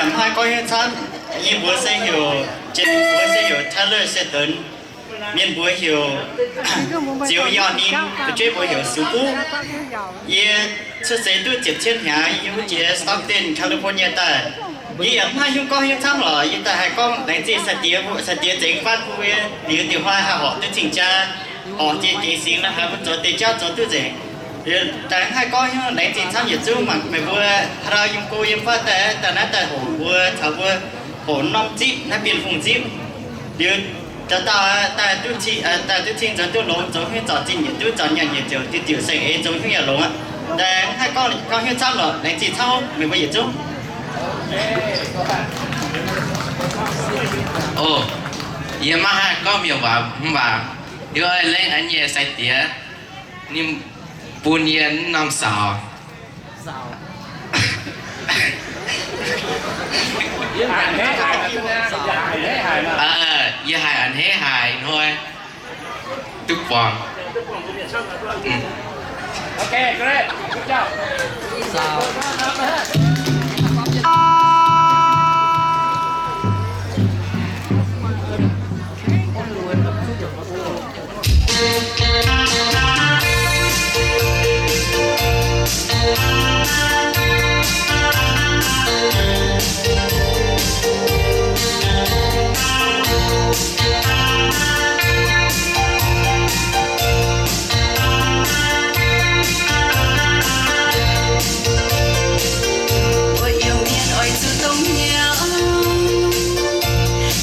Maiv haih gorngv hnyouv camv. Yie mbuox se heuc, mbuox se heuc Tyler Seaton. Mienh mbuox heuc Ziux Yauh Ninh, fu'jueiv mbuox heuc Sux Buv. Yie cuotv seix duqv ziepc cietv hnyangx, yie wuov jiex Stockton, California daaih. Yie yaac maiv haih hnyouv gorngv hnyouv camv lorqc. Yie daaih haih gorngv laengz zingh sai-diex, sai-diex zengx fatv bun yie liuz diuh hnoi haih horpc duqv cing-jaa, horpc jiex gengx singx nor, haih mbuo zoux deix jauv zoux duqv nzengc. Daaih maiv haih gorngv hnyouv laengz zingh camv yietc zungv. Mangc meih mbuo haaix dauh yiem go yiem fatv daaih, daaih naaiv daaih hoqc mbuo, caux mbuo hoqc norm zipv, naaiv Bienh Hungh zipv. Liuz dauh dauh daaih duqv cing, daaih duqv cing zoux duqv longx, zoux hnyouv zorc zinh yietc duqv, zorc nyaanh yietc ziouc, diuh diuc saeng-eix zoux hnyouv yaac longx aqv. Daaih maiv haih gorngv, gorngv hnyouv camv lorqc. Laengz zingh camv, meih mbuo yietc zungv. O, yie maiv haih gorngv mienh waac mv baac yie oix lengh a'nyei sai-diex, ninh bun yie norm saaux. Yie haih a'hneiv haic hnoi duqv buangh. Mbuo Iu-Mienh oix zuqc dongh hnyouv,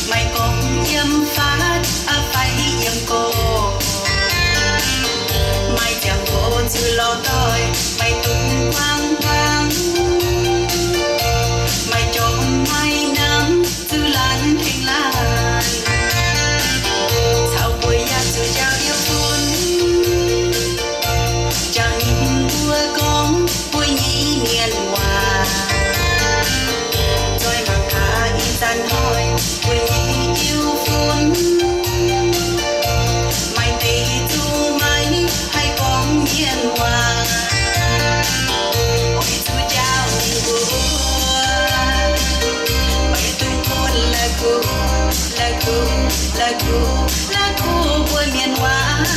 maiv gorngv yiem fatv fai yiem go, maiv ziangh hoc zuqc lorz doic, maiv dungx kuangv kuangv, maiv jorm maiv namx zuqc laanh tengx laanh, caux mbuo yaac zuqc njaaux Iu-Fun. Jangx ninh mbuo gorngv mbuo nyei mienh waac, zoih mangc gaax ih zanc hnoi mbuo nyei Iu-Fun maaih deix zungv maiv haih gorngv mienh waac. Oix zuqc njaaux ninh mbuo, maiv dungx bun la'kuqv, la'kuqv, la'kuqv, la'kuqv mbuo mienh waac.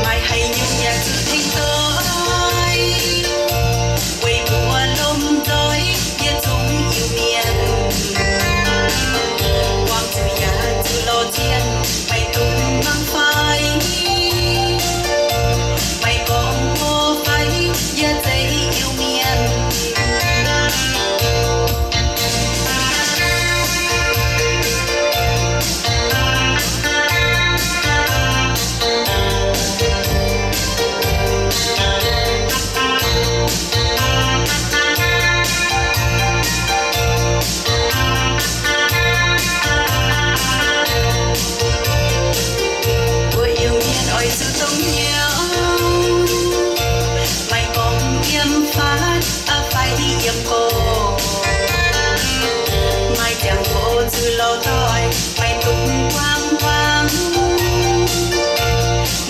Maaih haaix nyungc yaac zuqc tengx doic, weic mbuo lomh nzoih yietc zungv Iu-Mienh. Buangh zuqc yaac zuqc lorz zienh, maiv dungx mangc fai, maiv gorngv hlo fai, yie zeiz Iu-Mienh. Mbuo Iu-Mienh oix zuqc dongh hnyouv, maiv gorngv yiem fatv fai yiem go, maiv ziangh hoc zuqc lorz doic, maiv dungx kuangv kuangv,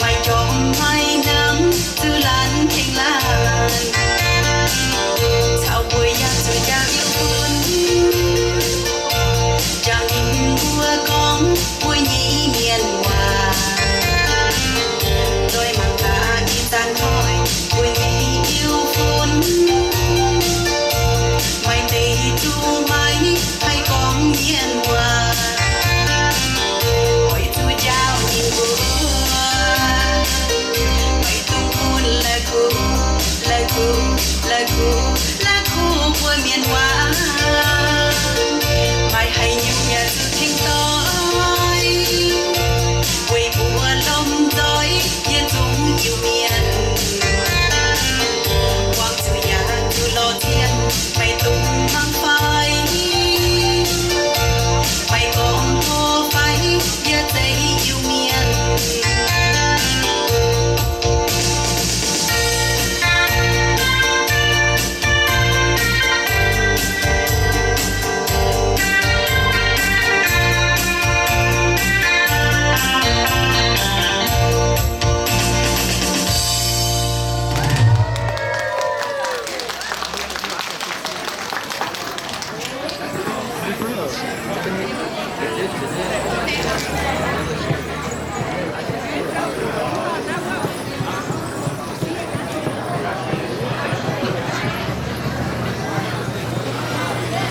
maiv jorm maiv namx zuqc laanh tengx laanh, caux mbuo yaac zuqc njaaux Iu-Fun. Jangx ninh mbuo gorngv mbuo nyei mienh waac, zoih mangc gaax ih zanc hnoi mbuo nyei Iu-Fun.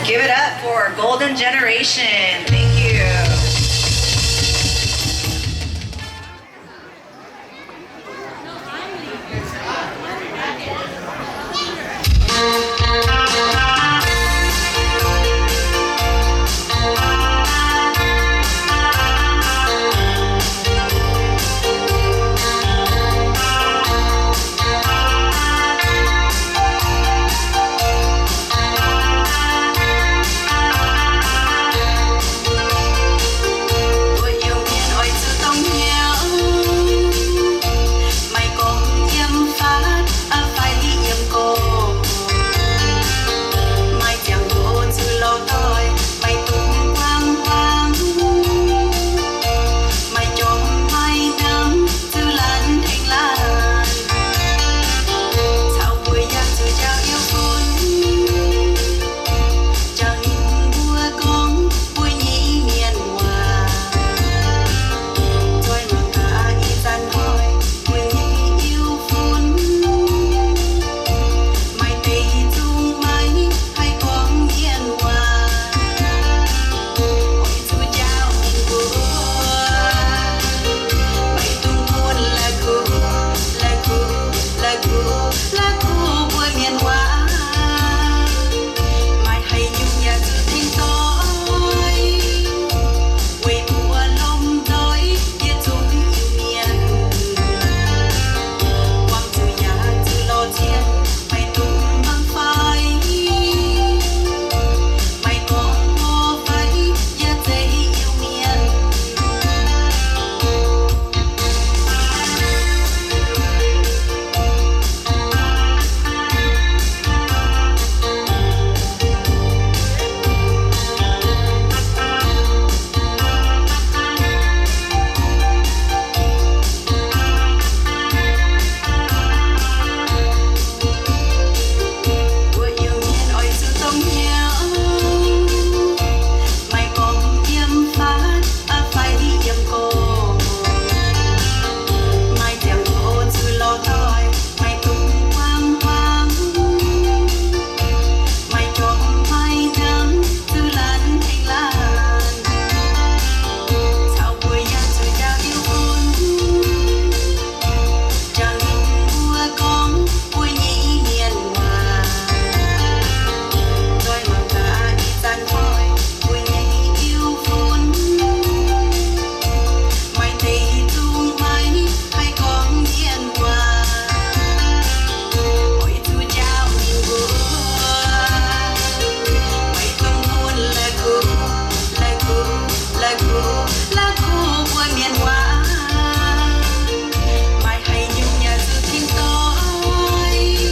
Give it up for our golden generation. Thank you. Mbuo Iu-Mienh oix zuqc dongh hnyouv, maiv gorngv yiem faatv fai yiem gorx, maaih ziangh hoc zuqc lorz doic, maiv dungx buangv hmuangx, maiv jorm maiv namx zuqc laanh tengx laanh, caux mbuo yaac zuqc njaaux Iu-fun. Jangx ninh mbuo gorngv mbuo nyei mienh waac, nzoih mangc gaax ih zanc hnoi mbuo nyei Iu-fun, maaih deix zungv maiv haih gorngv mienh waac. Oix zuqc njaaux ninh mbuo, maiv dungx bun la'kuqv, la'kuqv, la'kuqv, la'kuqv mbuo mienh waac. Maaih haaix nyungc yaac zuqc tengx doic, weic mbuo lomh nzoih yietc zungv Iu-Mienh. Wangc zuqc yaac zuqc lorz cien, maiv dungx mangc fai, maiv gorngv mbuo fai, yaac zeiz Iu-Mienh. Mbuo Iu-Mienh oix zuqc dongh hnyouv, maiv gorngv yiem faatv fai yiem gorx, maaih ziangh hoc zuqc lorz doic, maiv dungx buangv hmuangx, maiv jorm maiv namx zuqc laanh tengx laanh, caux mbuo yaac zuqc njaaux Iu-fun. Jangx ninh mbuo gorngv mbuo nyei mienh waac, nzoih mangc gaax ih zanc hnoi mbuo nyei Iu-fun, maaih deix zungv maiv haih gorngv mienh waac. Oix zuqc njaaux ninh mbuo, maiv dungx bun la'kuqv, la'kuqv, la'kuqv, la'kuqv mbuo mienh waac. Maaih haaix nyungc yaac zuqc tengx doic,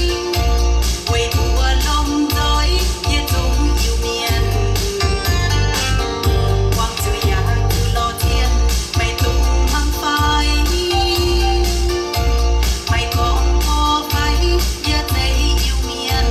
weic mbuo lomh nzoih yietc zungv Iu-Mienh. Wangc zuqc yaac zuqc lorz cien, maiv dungx mangc fai, maiv gorngv mbuo fai, yaac zeiz Iu-Mienh.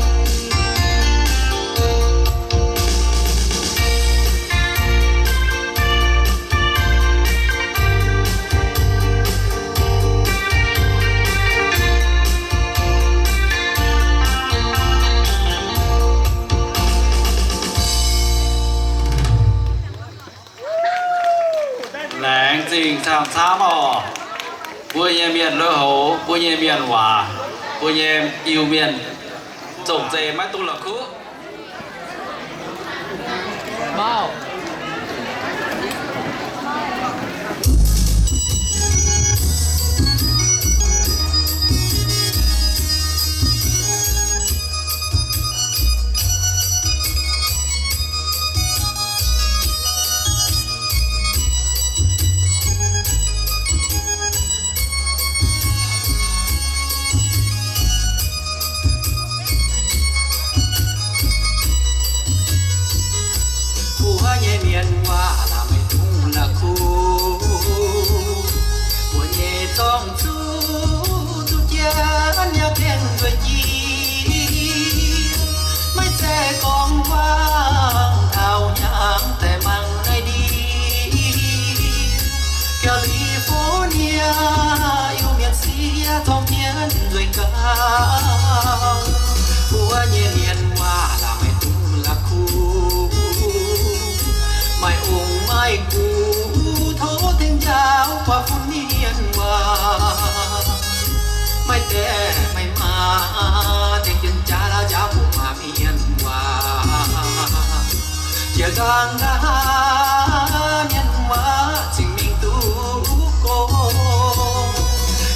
Laengz zingh camv-camv oc. Mbuo nyei mienh lui-houx, mbuo nyei mienh waac, mbuo nyei Iu-Mienh, zongh zeiz maiv dungx la'kuqv. Maiv maaih tengx jienv jaax laaix njaaux mbuo maaih mienh waac. Jiex nqaang nqa'haav mienh waac cingx mingh duqv gong.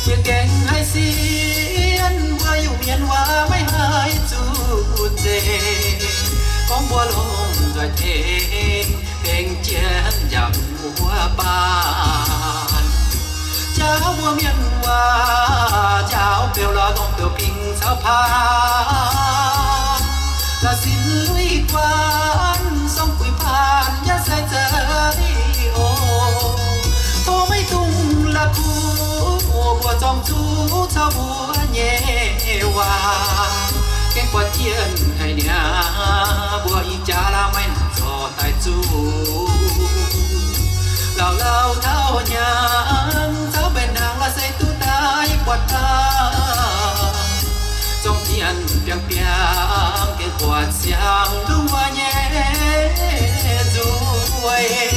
Jiex gaengh haiz sienh mbuo Iu-Mienh waac maiv haih zuqc nzengc. Gorngv mbuo longc nzoih tengx, tengx jienv njaaux mbuo baan. Njaaux mbuo mienh waac, njaaux beu lorz longc beu pingx caux paan. La'sinx lui guanh, sorng buix paan yaac sai zeiv oc. Tov maiv dungx la'kuqv mbuox zorng-zuqv caux mbuo nyei waac. Gengh buatc jienh haic niaa, mbuo ih jaax laaix maiv nangc zorc daaih zuqc. Lauh lauh taux hnyangx caux benx hnaangx la'seix duqv daaih buatc dangh. Zorng jienh biangh biangh gengh buatc siang ndongc wuov nyei nzueic.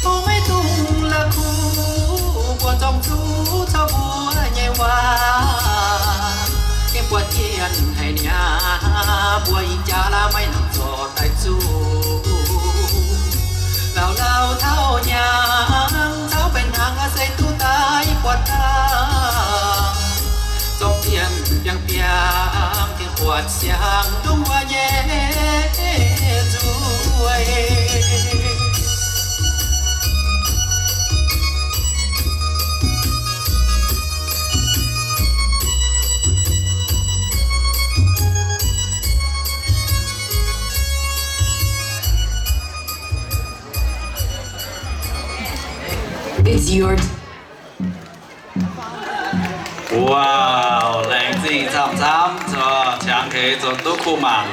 Tov maiv dungx la'kuqv mbuox zorng-zuqv caux mbuo nyei waac. Gengh buatc jienh haic niaa, mbuo ih jaax laaix maiv nangc zorc daaih zuqc. Lauh lauh taux hnyangx caux benx hnaangx la'seix duqv daaih buatc dangh. Zorng jienh biangh biangh gengh buatc siang ndongc wuov nyei nzueic. Wow, laengz zingh camv-camv, zoux qangx keix zoux duqv kuh mangc.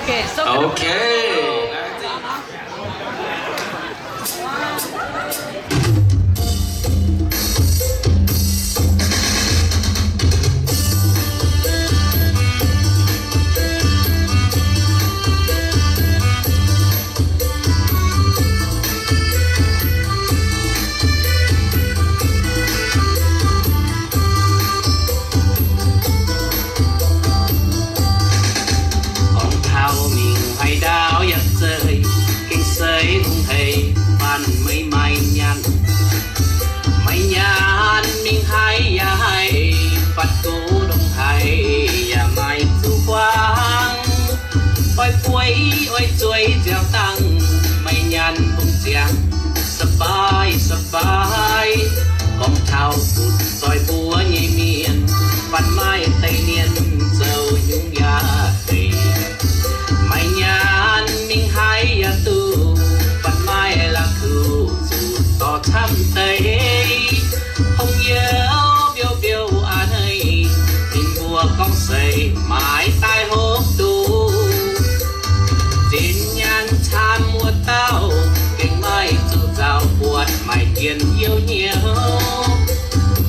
Okay. Gorngv taux mingh haaix ndaauv yaac zeiz, gengh seix hungh heix bun meih maaih nyaanh. Maaih nyaanh mingh haaix yaac haih, fatv gox ndongc haaix yaac maaih zuqc huaang. Oix bueix oix zueiz nziaaux dangh, maaih nyaanh bun ziangx สบายสบาย. Gorngv taux butv zoih mbuo nyei mienh, fatv maaih deix mienh zoux nyungc yaac deix. Maaih nyaanh mingh haaix yaac duqv, fatv maaih la'kuqv zuqc dorh camv deix. Hungh youh mbiouh mbiouh a'hneiv, ninh mbuo gorngv seix maaiz daaih hopv duqv. Zinh nyaanh camv wuov dauh, gengh maaih zuqc nzauh buatc maaih jien youh hnyouv.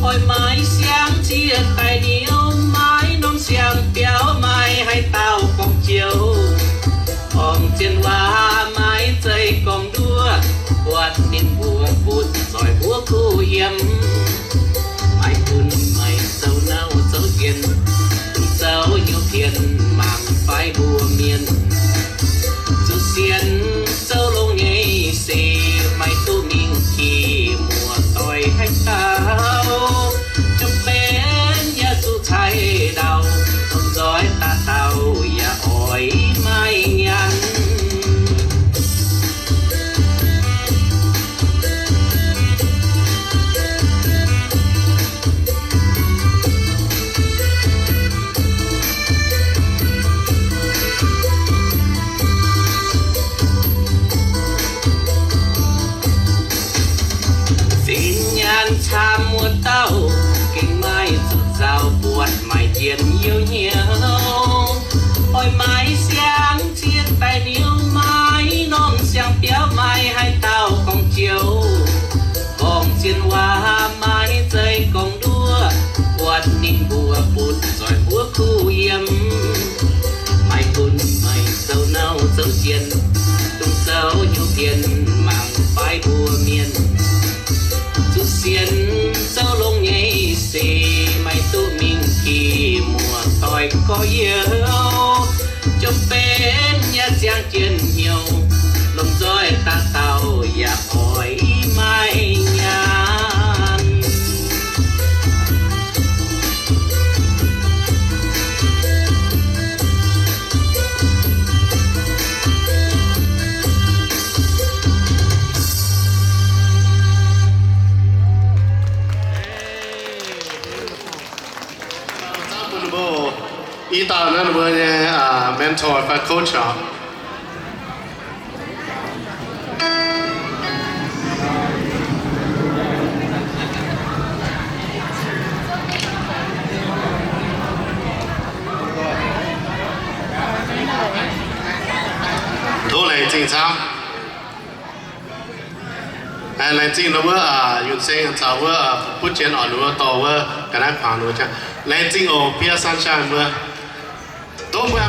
Oix maaiz siang zieqc daaih niouz, maaiz norm siang-biauv maaih haaix dauh gorngv jouv. Gorngv zien waac maaih zeiz gorngv nduov, buatc ninh mbuo butv zoih mbuo kuh yiem. Maaih gunv maaih zoux nouh zoux jien, zoux hnyouv pien mangc fai mbuo mienh. Zuqc sienx zoux longx nyei se, maaih duqv mingh kih muoz-doic haaix dauh. Jomc benx yaac zuqc cai ndau, lomh nzoih daaih dauh yaac oix maaih nyaanh. Zinh nyaanh camv wuov dauh, gengh maaih zuqc nzauh buatc maaih jien youh hnyouv. Oix maaiz siang zieqc daaih niouz, maaiz norm siang-biauv maaih haaix dauh gorngv jouv. Gorngv zien waac maaih zeiz gorngv nduov, buatc ninh mbuo butv zoih mbuo kuh yiem. Maaih gunv maaih zoux nouh zoux jien, dongh zoux hnyouv pien mangc fai mbuo mienh. Zuqc sienx zoux longx nyei se, maaih duqv mingh kih muoz-doic gorx-youz. Jomc benx yaac ziangh jien hnyouv, lomh nzoih daaih dauh yaac oix maaih nyaanh. Ih dauh naaiv mbuo nyei mentor fai coach oc. Tov laengz zingh camv. Laengz zingh wuov, Yunh Seng caux wuov butv jienv oc, wuov dorh wuov ga'naaiv kuangx wuov. Laengz zingh oc, Pure Sunshine mbuo. Tov mbuo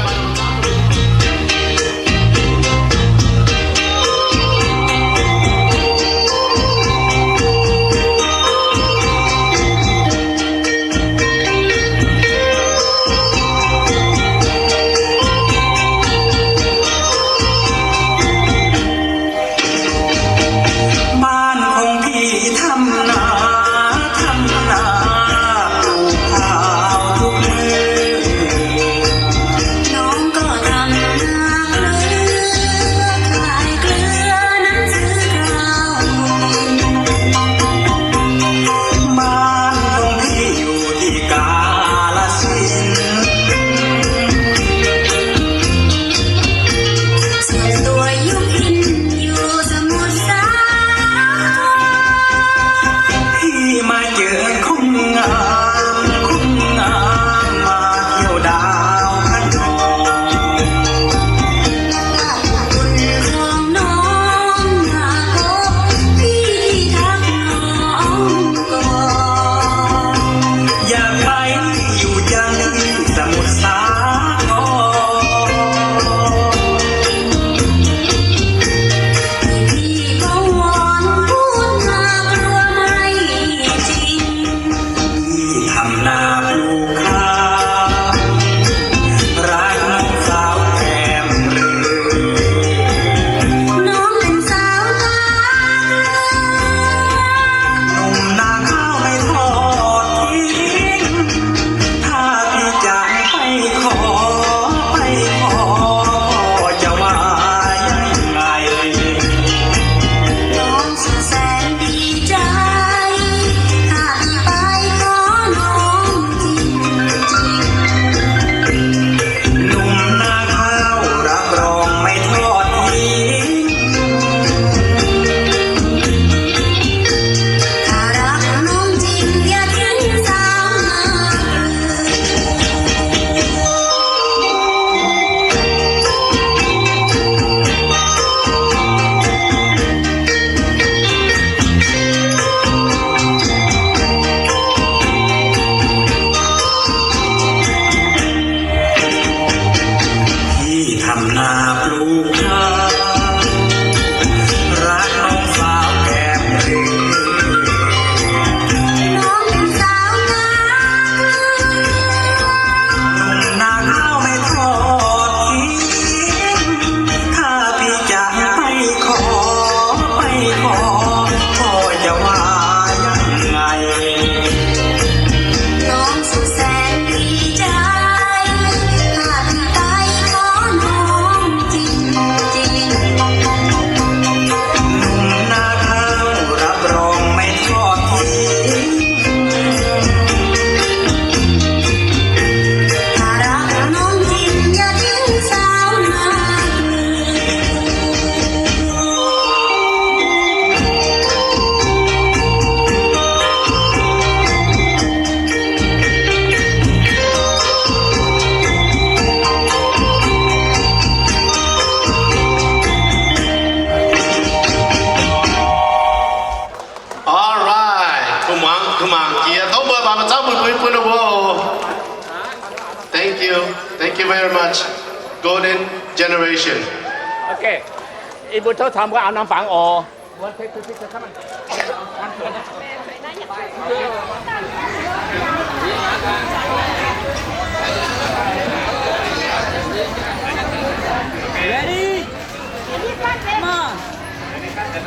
หน้าปลูกข้าว รักน้องสาวแก้มเรือง น้องเป็นสาวนาเกลือ หนุ่มนาข้าวไม่ทอดทิ้ง ถ้าพี่จะไปขอ ไปขอ พ่อจะว่ายังไง น้องสุดแสนดีใจ ถ้าพี่ไปขอน้องจริงๆ หนุ่มนาข้าวรับรองไม่ทอดทิ้ง ถ้ารักน้องจริงอย่าทิ้งสาวนาเกลือ All right. Kuv mangc, kuv mangc jiex. Tov mbuo baamz zauv mbuo bun mbuo oc. Thank you. Thank you very much. Golden generation. Okay. Ih mbuo tov caux mbuo auv-norm fangx oc. Ready? Come on.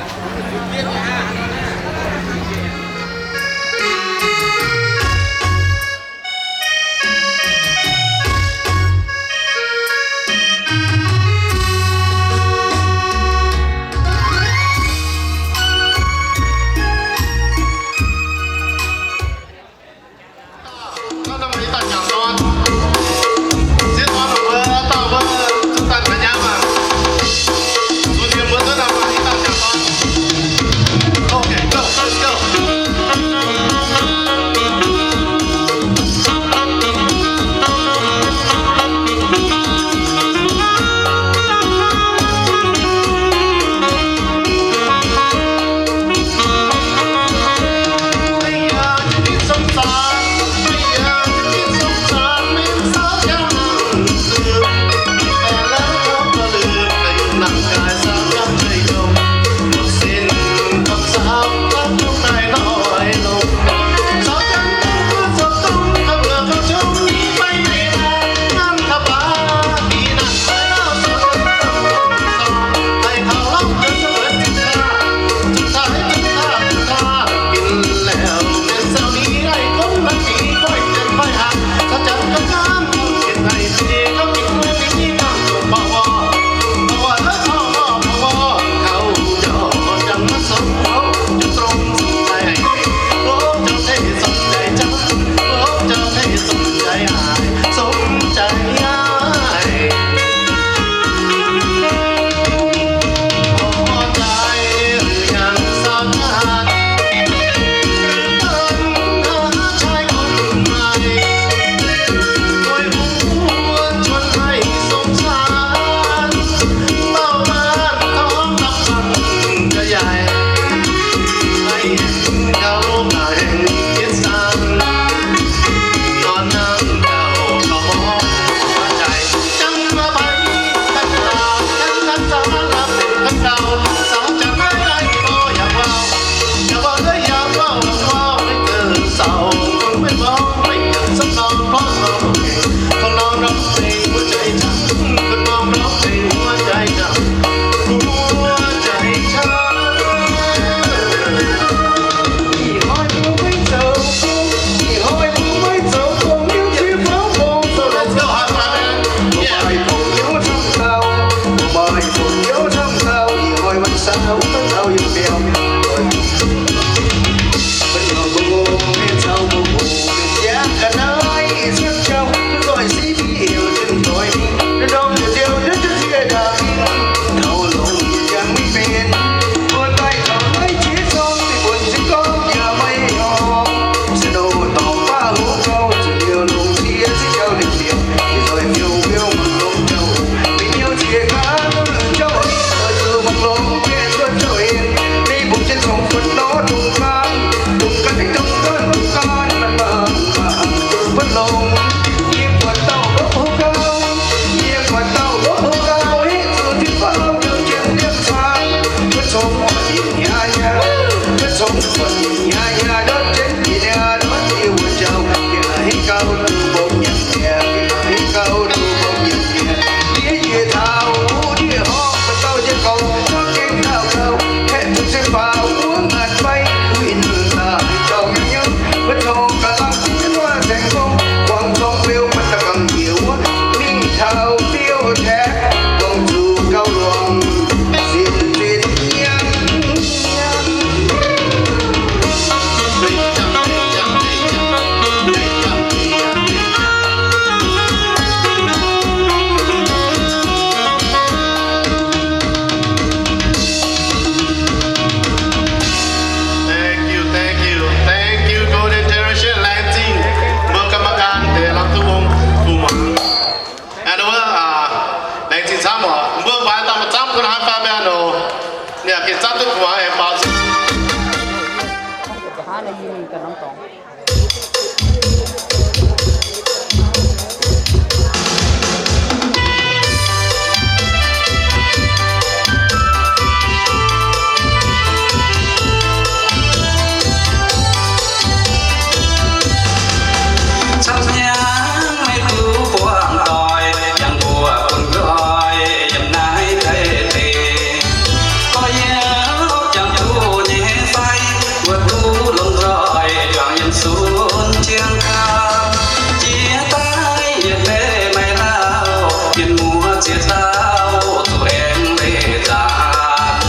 Ziex dauh zuqc aengx leih zaanc,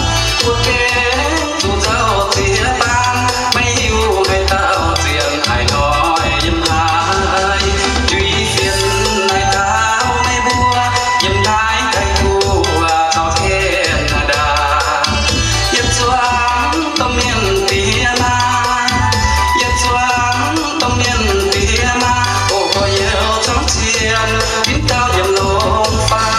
buo gengh zuqc nzauh ziex daan, maiv hiuv haaix dauh zien haaix hnoi yiem haaix. Juiz fienx naaiv taux meih mbuo yiem naaiv Taiv-Guoqv taux Canada. Yietc zuangx domh mienh diex maa, yietc zuangx domh mienh diex maa, o gorx-youz zorngv cien, ginv dauh yiem longx fai.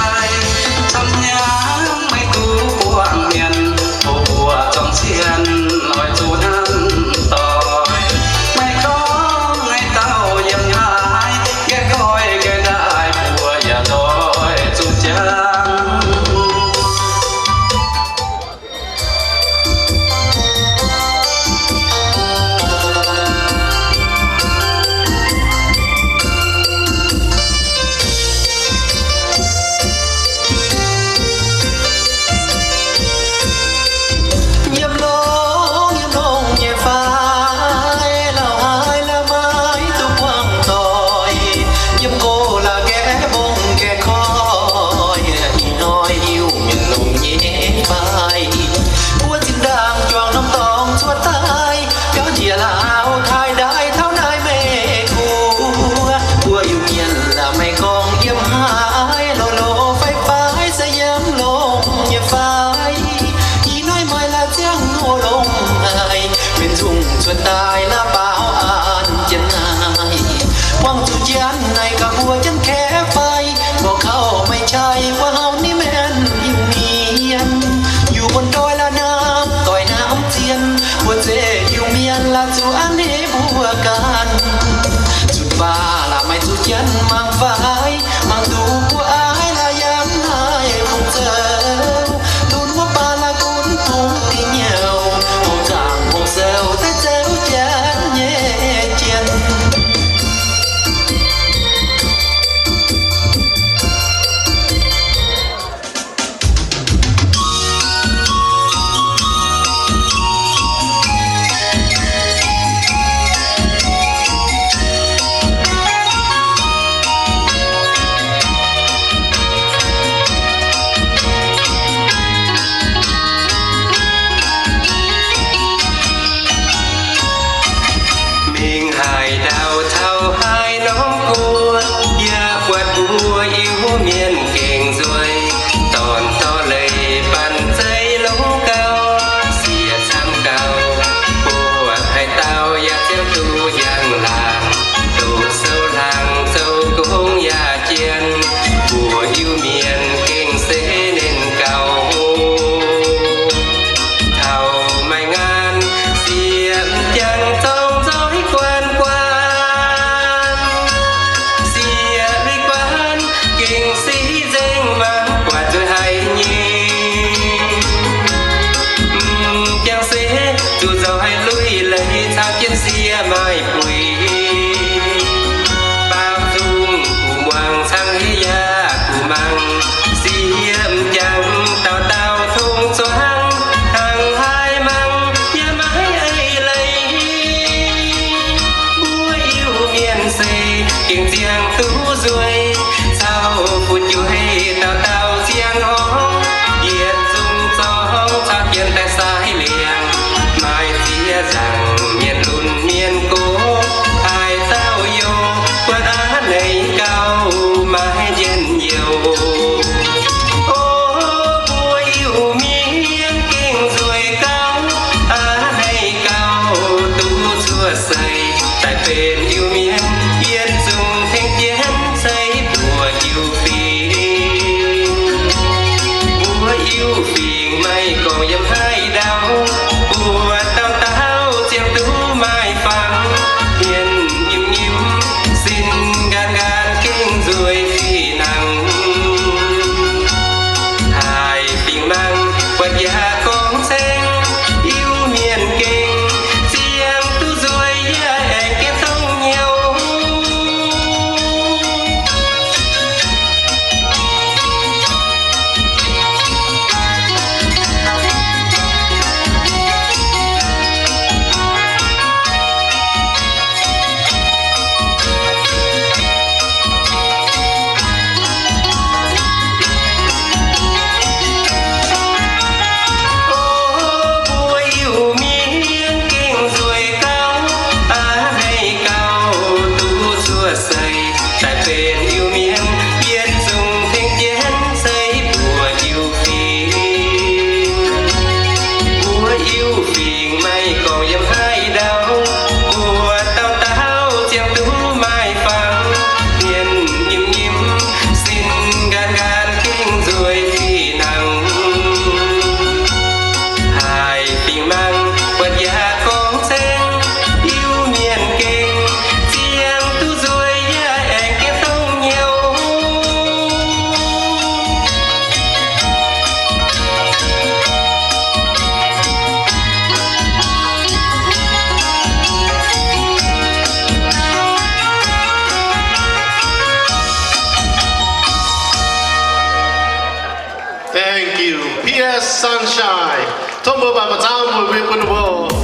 Thank you, P S Sunshine. Tov mbuo baamz zaangv mbuo mienh bun ninh mbuo.